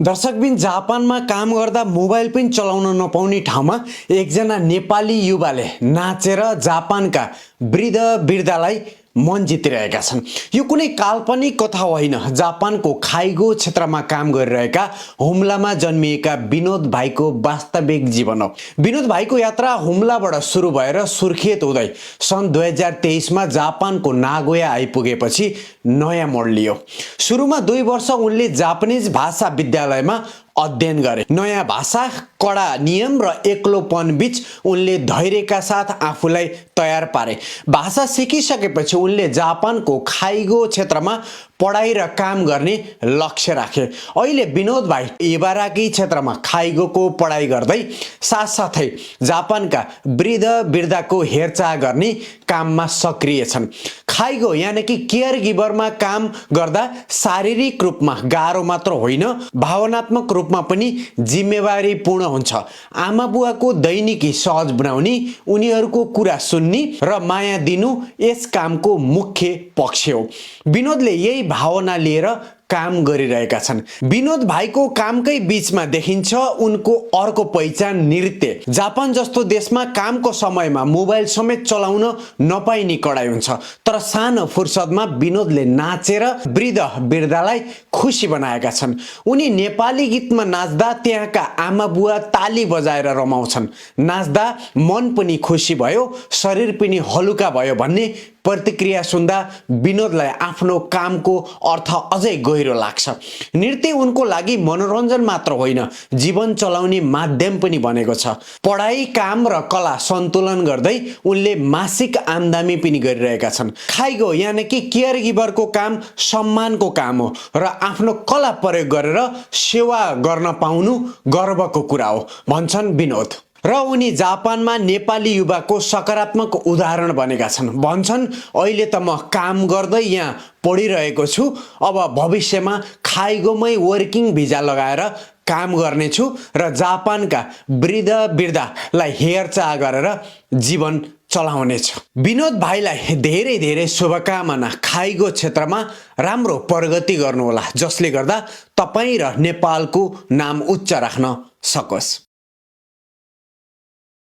दर्शकबिन जापानमा काम गर्दा मोबाइल पनि चलाउन नपाउने ठाउँमा एकजना नेपाली युवाले नाचेर जापानका वृद्ध वृद्धालाई मन जितिरहेका छन्। यो कुनै काल्पनिक कथा होइन। जापानको खाइगो क्षेत्रमा काम गरिरहेका हुम्लामा जन्मिएका विनोद भाइको वास्तविक जीवन हो। विनोद भाइको यात्रा हुम्लाबाट सुरु भएर सुर्खेत हुँदै सन् 2023 मा जापानको नागोया आइपुगेपछि नयाँ मोड लियो। सुरुमा 2 वर्ष उनले जापानिज भाषा विद्यालयमा अध्ययन गरे। नयाँ भाषा, कडा नियम र एक्लोपन बीच उनले धैर्यका साथ आफूलाई तयार पारे। भाषा सिकिसकेपछि उनले जापानको खाइगो क्षेत्रमा पढाइ र काम गर्ने लक्ष्य राखे। अहिले विनोद भाइ इबाराकी क्षेत्रमा खाइगोको पढाइ गर्दै साथसाथै जापानका वृद्ध वृद्धाको हेरचाह गर्ने काममा सक्रिय छन्। खाइगो यानि कि केयर गिभरमा काम गर्दा शारीरिक रूपमा गाह्रो मात्र होइन, भावनात्मक रूपमा पनि जिम्मेवारीपूर्ण हुन्छ। आमा बुवाको दैनिकी सहज बनाउने, उनीहरूको कुरा सुन्ने र माया दिनु यस कामको मुख्य पक्ष हो। विनोदले यही भावना लिएर काम गरिरहेका छन्। विनोद भाइको कामकै बीचमा देखिन्छ उनको अर्को पहिचान नृत्य। जापान जस्तो देशमा कामको समयमा मोबाइल समेत चलाउन नपाइने कडाइ हुन्छ, तर सानो फुर्सदमा विनोदले नाचेर वृद्ध वृद्धालाई खुसी बनाएका छन्। उनी नेपाली गीतमा नाच्दा त्यहाँका आमा बुवा ताली बजाएर रमाउँछन्। नाच्दा मन पनि खुसी भयो, शरीर पनि हलुका भयो भन्ने प्रतिक्रिया सुन्दा विनोदलाई आफ्नो कामको अर्थ अझै गहिरो लाग्छ। नृत्य उनको लागि मनोरञ्जन मात्र होइन, जीवन चलाउने माध्यम पनि बनेको छ। पढाइ, काम र कला सन्तुलन गर्दै उनले मासिक आम्दानी पनि गरिरहेका छन्। खाइगो यानि कि केयर गिभरको काम सम्मानको काम हो र आफ्नो कला प्रयोग गरेर सेवा गर्न पाउनु गर्वको कुरा हो भन्छन् विनोद। र उनी जापानमा नेपाली युवाको सकारात्मक उदाहरण बनेका छन्। भन्छन्, अहिले त म काम गर्दै यहाँ पढिरहेको छु, अब भविष्यमा खाइगोमै वर्किङ भिजा लगाएर काम गर्नेछु र जापानका वृद्ध वृद्धालाई हेरचाह गरेर जीवन चलाउनेछ। विनोद भाइलाई धेरै धेरै शुभकामना। खाइगो क्षेत्रमा राम्रो प्रगति गर्नुहोला, जसले गर्दा तपाईँ र नेपालको नाम उच्च राख्न सकोस्।